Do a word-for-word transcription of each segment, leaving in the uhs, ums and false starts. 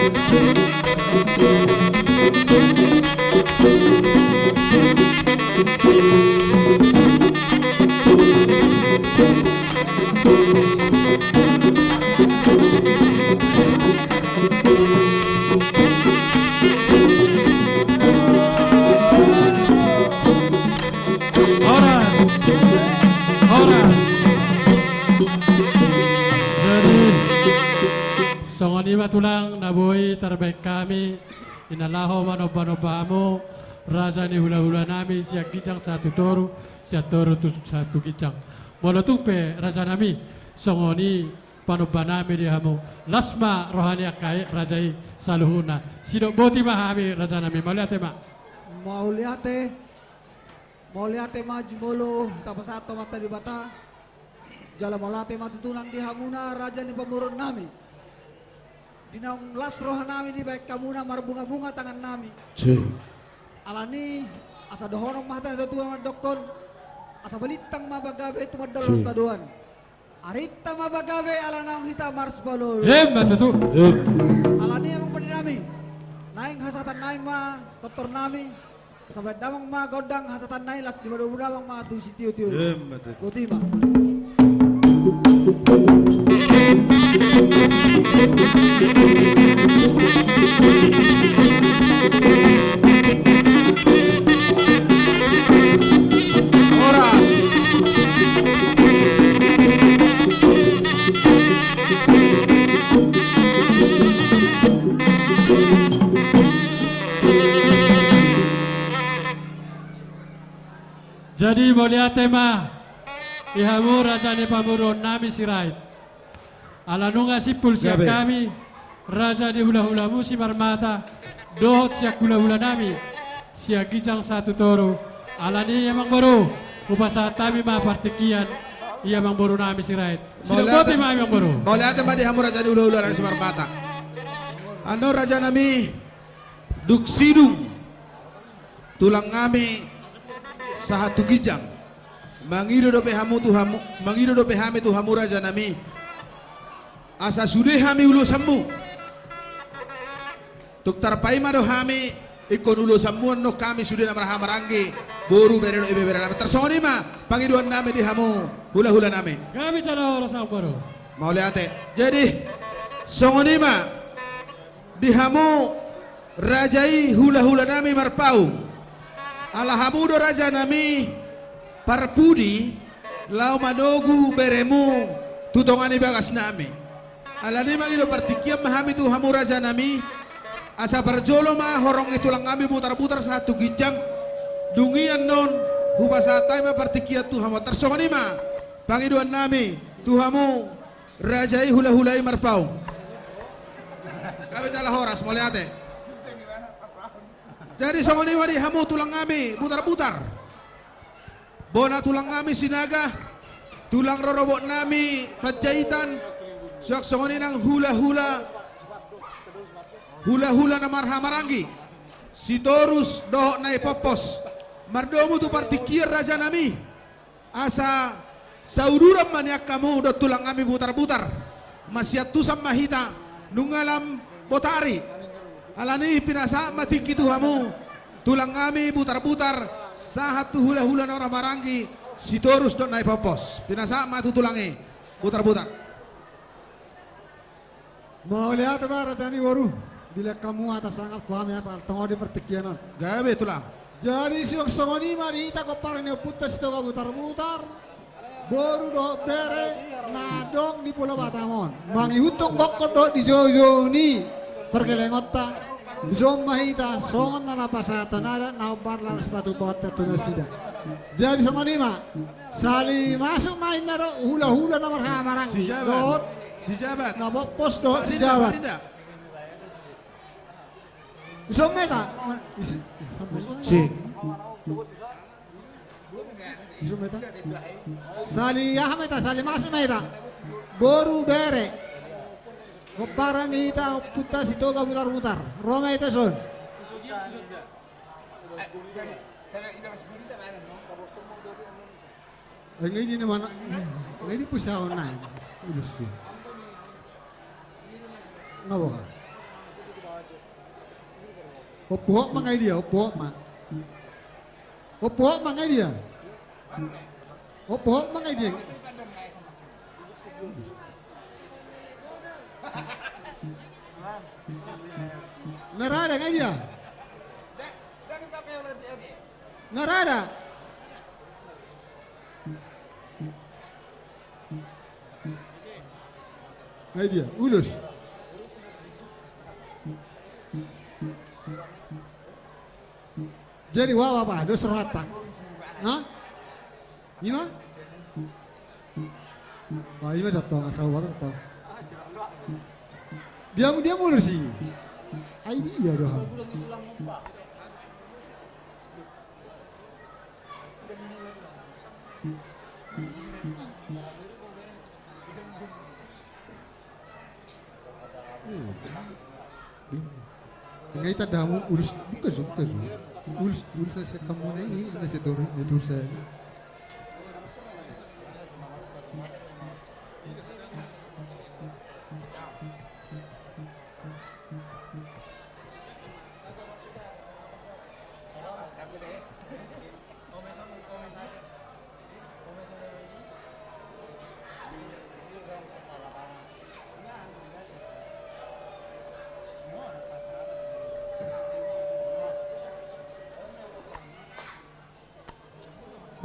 Horas. Horas. Jadi, songon i ma tulang na boi tarbaen hami, i na laho manomba-nomba hamu, raja ni hula-hula nami, sian ginjang sahat tu toru, sian toru tu sahat tu ginjang. Molo tung pe raja nami, songon i panomba nami di hamu. Las ma roha ni angka i, raja i saluhutna. Sidok boti ma hami raja nami, mauliate ma. Mauliate. Mauliate ma jumolo tapasahat tu Amanta Debata. Jala mauliate ma tu tulang di hamuna raja ni pamoruon nami. Di naung las roha nami dibaen hamuna marbunga-bunga tangan nami. Alani asa dohonon ma hata ni natuatua mandokkon, asa balintang ma pagabe tumandangkon sitadoan. Arinta ma pagabe ala naung hita marsipaolo-olo. Emma tutu. Alani amang pande nami, naeng hasahatan nami ma tortor nami. Sampai damang ma gondang hasahatan nami, las di madongan damang ma tu sitio-tio. Emma tutu. Boti ma. Horas. Jadi mauliate ma di hamu raja ni pamoruon nami Sirait. Ala nunga simpul sian hami, raja ni hula-hulamu Simarmata, dohot sian hula-hula nami sian ginjang sahat tu toru. Alani i amang boru, hupasahat hami ma partingkian i amang boru nami Sirait. Sidok boti ma amang boru. Mauliate ma di hamu raja ni hula-hula nami Simarmata. Annon raja nami, dung sidung tulang nami sahat tu ginjang, mangido dope hamu tu hamu, mangido dope hami tu hamu raja nami, asa sude hami ulosanmu. Tung tarpaima do hami, ingkon ulosanmu annon hami sude na marhahamaranggi, boru, bere dohot ibebere nami. Tarsongon i ma pangidoan nami di hamu hula-hula nami. Gabe jala horas amang boru. Mauliate. Jadi songon i ma di hamu raja i hula-hula nami Marpaung. Ala hamu do raja nami parpudi laho manogu beremu tu tonga ni bagas nami. Alani i mangido partingkian ma hami tu hamu raja nami, asa parjolo ma horong ni tulang nami Butarbutar sahat tu ginjang. Dung i annon hupasahat hami ma partingkian tu hamu. Tarsongon i ma pangidoan nami tu hamu raja i hula-hula i Marpaung. Gabe jala horas, mauliate. Jadi songon i ma di hamu tulang nami Butarbutar, bona tulang nami Sinaga, tulang rorobot nami Panjaitan, suang songon i nang hula-hula, hula-hula na marhahamaranggi, Sitorus dohot Naipompos, mardomu tu partingkian raja nami. Asa sauduran ma nian hamu dohot tulang nami Butarbutar. Masiantusan ma hita nunga lam botari. Alani i pinasahat ma tingki tu hamu tulang nami Butarbutar sahat tu hula-hula na marhahamaranggi Sitorus dohot Naipompos. Pinasahat ma tu tulang i Butarbutar. Mauliate ma raja ni boru, dilehon hamu hata sangap tu hami, apala tong di partingkian on. Gabe tulang. Jadi suang songon i ma di hita pomparan ni ompunta Sitoga Butarbutar, boru dohot bere na adong di Pulo Batam on, mangihuthon gokhon dohot di joujou ni pargellengonta. Dison ma hita songon na laho pasahathon adat na hombar laho sipatupaonta tu nasida. Jadi songon i ma, sali masuk ma inna dohot hula-hula na marhahamaranggi dohot Sijabat. Naipompos dohot Sijabat. Dison ma hita. Dison ma hita. Sali aha ma hita, sali masuk ma hita. Boru, bere, pomparan ni hita ompunta Sitoga Butarbutar. Ro ma hita dison. Nga i di na mana, nga i di pusat on na i. Nga boha. Ompu Hotman, ai dia Ompu Hotman? Ompu Hotman, ai dia? Ompu Hotman, ai dia? Na rada, ai dia? Na rada. Ai dia, ulos. Jadi, wa, wa, wa, dos rohanta. Ha? Ima? Wah, ima jatong, asal wa jatong. Diam, diam ulos i. Ai dia dohot. Nga ita damu ulos, bukan so, bukan so. Ulos, ulos saya kamu na ini, saya tori, itu saya.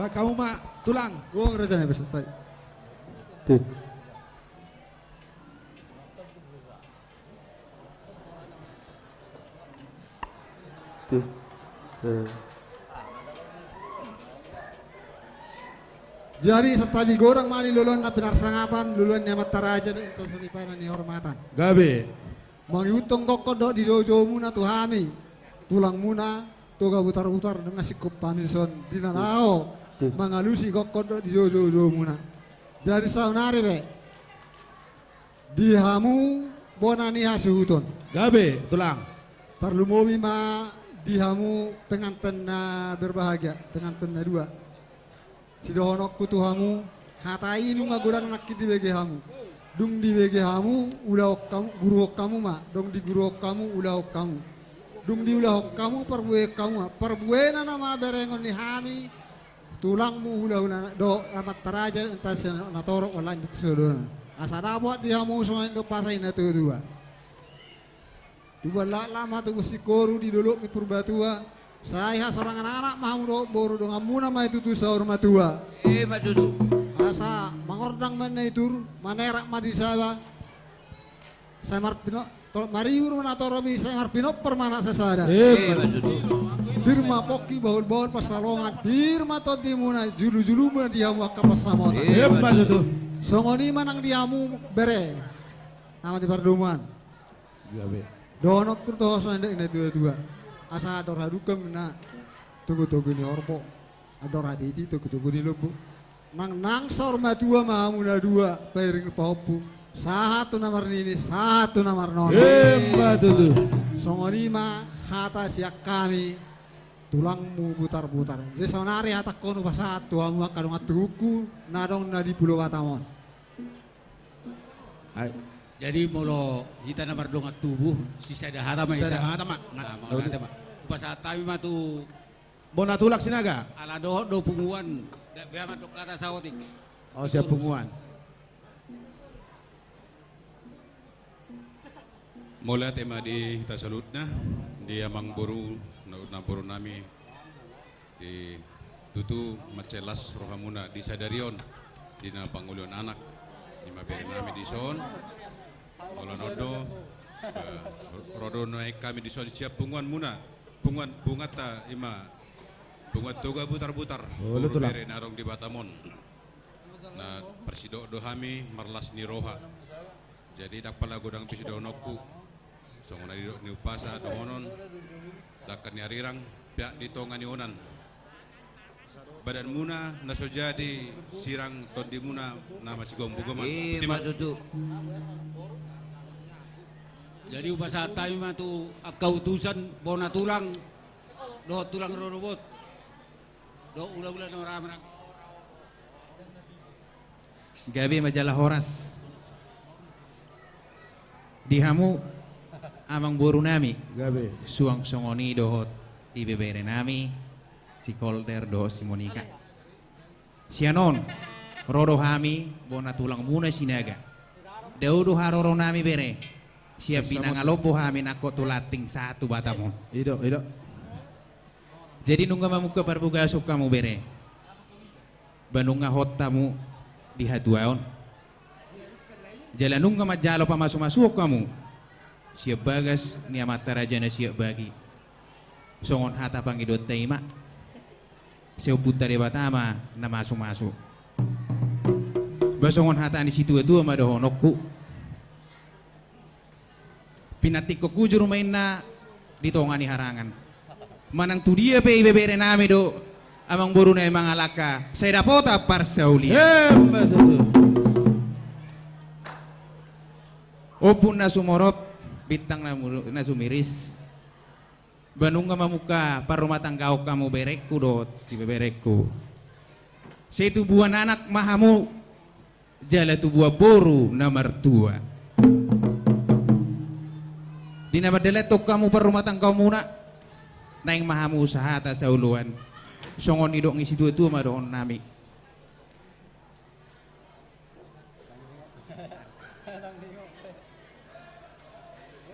Bahen hamu ma, Tulang. Gong raja na besantai. Tuh. Tuh. Eh. Jadi santabi godang ma di loloan na pinarsangapan, loloan ni amanta raja dohot songon i pe na nihormatan. Gabe. Mangihuthon gokhon dohot dijoujoumuna tu hami, tulangmuna Toga Butarbutar, dengan singkop hami dison di na laho mangalusi gokhon dohot dijoujoumuna. Jadi saonari pe di hamu bona ni hasuhuton. Gabe, Tulang. Tarlumobi ma di hamu penganten na berbahagia, penganten na dua. Sidohononku tu hamu, hata i nunga godang nangkin dibege hamu. Dung dibege hamu, ulahon hamu, guruhon hamu ma, dung diguruhon hamu, ulahon hamu. Dung diulahon hamu, parbuehon hamu ma, parbuena nama berengon ni hami, tulangmu, hulahula dohot amanta raja, inanta sian na torop, ala ni tu sadongan. Asa dapot di hamu songon i do pasa ni na tua-tua. Tubuan laklak ma tubu singkoru di dolok ni Purbatua. Sai hasorangan anak ma hamu dohot boru, donganmuna ma i tutu saur matua. Ima tutu. Asa mangordang ma na i tur, manerak ma di saba. Sai marpino-, to-, maribur ma na torop i, sai marpinompar ma na sasada. Ima tutu. Pir ma pongki bahulbahul pansalongan, pir ma tondimuna, julujulu ma di hamu angka pansamotan. Ima tutu. Songon i ma nang di hamu bere, nama di pardomuan. Gabe. Dohononku tu ho songon i do na tua-tua. Asa andor hadungka ma na togu-togu ni horbo, andor hatiti togu-togu ni lombu. Nang, nang saur matua ma hamu na dua, pairing pahompu. Sahat tu na marnini, sahat tu na marnono. Ima tutu. Songon i ma hata sian hami, tulangmu Butarbutar. Jadi saonari hatangkon hupasahat tu hamu angka dongan tubuku na adong na di Pulo Batam on. Ai. Jadi molo hita na mardongan tubu, sisada hata ma hita. Sisada hata ma. Nah, mauliate ma. Hupasahat hami ma tu bona tulang Sinaga. Ala dohot do punguan, da-, bea ma tu hata saotik. Oh, siap punguan. Mauliate ma di hita saluhutna, di amangboru, na, namboru nami, di tutu mansai las rohamuna di sadari on, di na pangolihon anak ni ma bere nami dison. Molo na on do, eh, ro do nuaeng hami dison sian punguanmuna, punguan, punguanta ima, punguan Toga Butarbutar, boru bere na adong di Batam on. Na parsidok do hami marlas ni roha. Jadi ndang pala godang be sidohononku. Songon na didok ni umpasa dohonon, dangka ni arirang, peak di tonga ni onan. Badanmuna na so jadi sirang, tondimuna na masigomgoman. Ima tutu. Jadi hupasahat hami ma tu angka utusan, bona tulang dohot tulang rorobot dohot hulahula na maramrang. Gabe ma jala horas di hamu. amangboru nami. Gabe. Suang songon i dohot ibebere nami, si Kolder dohot si Monika. Sian on, ro do hami bona tulangmuna Sinaga. Dao do haroro nami bere. Sian Binanga Lombo hami nangkok tu Lanting sahat tu Batam on. I do, i do. Jadi nunga mamungka parbagason hamu bere. Ba nunga hot hamu di hatuaon. Jala nunga manjalo pamasumasuon hamu sian bagas ni amanta raja na siak bagi. Songon hata pangidoanta i ma, sai Ompunta Debata ma na masumasu. Ba songon hata ni situatua ma dohononku. Pinantikkon hujur ma inna di tonga ni harangan. Manang tu dia pe ibebere nami do, amangboru nami mangalangka, sai dapotan parsaulian. Emma tutu. Ombun na sumorop, bintang na mu-, na sumiris. Ba nunga mamungka parrumatanggaon hamu berengku dohot ibeberengku. Sai tubuan anak ma hamu, jala tubuan boru na martua. Di na mandalani hamu parrumatanggaonmuna, naeng ma hamu sahata saoloan. Songon nidok ni situatua ma dohonon nami.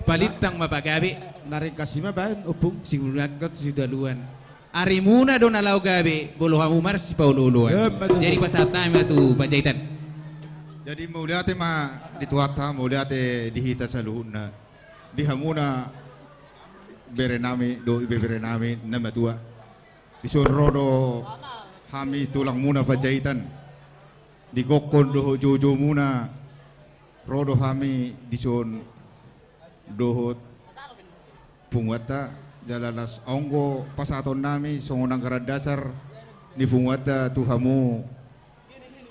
Palintang ma pagabe. Na ringkas i ma baen, Ompung. Singulangkot sidaluan. Arimuna do na laho gabe, molo hamu marsipaolooloan. Emma tutu. Jadi pasahat hami ma tu Panjaitan. Jadi mauliate ma di Tuhanta, mauliate di hita saluhutna. Di hamuna bere nami, dohot ibebere nami, na matua. Dison ro do hami tulangmuna Panjaitan. Di gokhon dohot joujoumuna, ro do hami dison dohot punguanta, jala las onggo pasahaton nami songon anggaran dasar ni punguanta tu hamu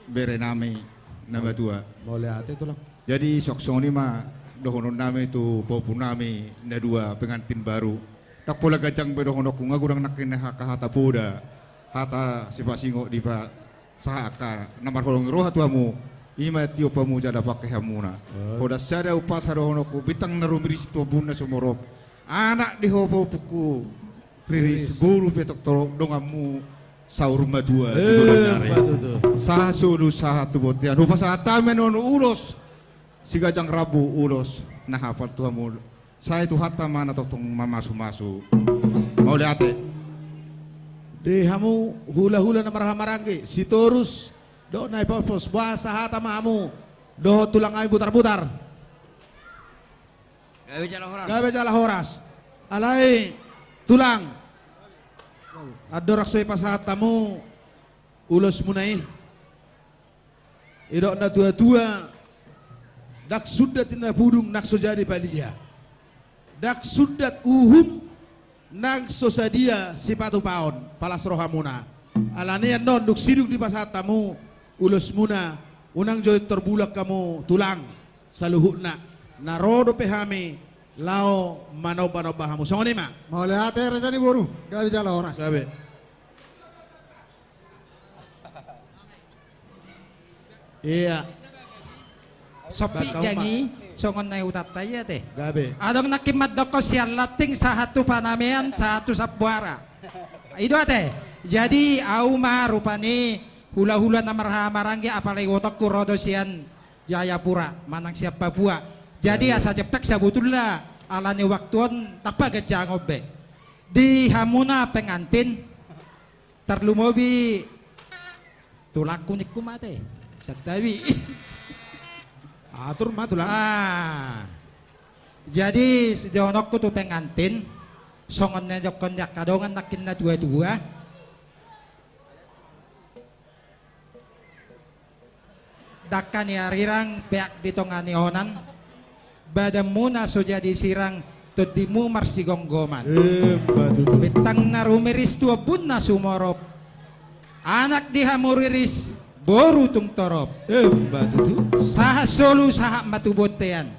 bere nami na matua. Mauliate, Tulang. Jadi, songon i ma dohonon nami tu pahompu nami na dua pengantin baru. Ndang pola ganjang be dohononku, nga godang nangkin angka hata poda, hata sipasingot dipa-, sahat angka na marholong ni roha tu hamu, i ma tiop hamu jala pangke hamuna. Eh. Holan sada umpasa dohononku, bintang na rumiris tu ombun na sumorop. Anak di ho pahompuku, riris, boru pe tongtong donganmu saur matua di bulan ari. Emma tutu. Sahat solu sahat tu bontean. Hupasahat hami annon ulos siganjang rambu, ulos na hapal tu hamu. Sai Tuhanta ma na tongtong mamasumasu. Mauliate. Di hamu hulahula na marhahamaranggi, Sitorus dohot Naipospos, boasa hata ma hamu dohot tulang nami Butarbutar. Gabe jala horas. Gabe jala horas. Alai, Tulang, andorang so dipasahat hamu ulosmuna i, didok natuatua, ndang sundat inna pudung nang so jadi palia. Ndang sundat uhum nang so sadia sipatupaon, palas rohamuna. Alani annon dung sidung dipasahat hamu ulosmuna, unang jo torbulak hamu, Tulang, saluhutna. Na ro dope hami laho manombanomba hamu. Songon i ma. Mauliate, raja ni boru. Gabe jala horas. Gabe. Iya. Sopi, bangka uma. Gangi, songon na hutanta i ate. Gabe. Adong nangkin mandokkon sian Lanting sahat tu Panamean, sahat tu Sambuara. I do ate. Jadi, au ma rupani hulahula na marhahamaranggi, apalagi ibotoku ro do sian Jayapura, manang sian Papua. Jadi, iya, asa jempek sabotulna, alani waktu on, ndang paganjangon be. Di hamuna pengantin, tarlumobi tulangku ningku ma ate. Santabi. Atur ma, Tulang. Ah. Jadi, sidohononku tu pengantin, songon na nidokkon ni angka dongan nangkin natuatua. Dangka ni arirang peak di tonga ni onan, badanmuna so jadi sirang, tondimuna marsigomgoman. Emma tutu. Bintang na rumiris tu ombun na sumorop, anak di hamu riris, boru tung torop. Emma tutu. Sahat solu sahat ma tu bontean.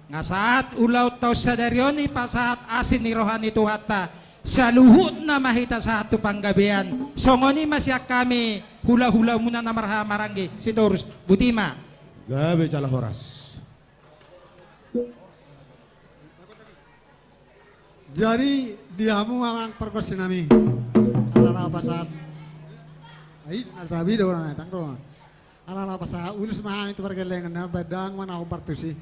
Nga sahat ulaonta on sadari on, dipasahat asi ni roha ni Tuhanta, saluhutna ma hita sahat tu panggabean. Songon i ma sian hami hulahulamuna na marhahamaranggi, Sitorus, boti ma. Gabe jala horas. Jadi di hamu amang pargonsi nami, ala laho pasahat. Ai, ala tabi do na tang do. Ala laho pasahat ulos ma hami tu pargellengan na baen damang ma na hombar tusi.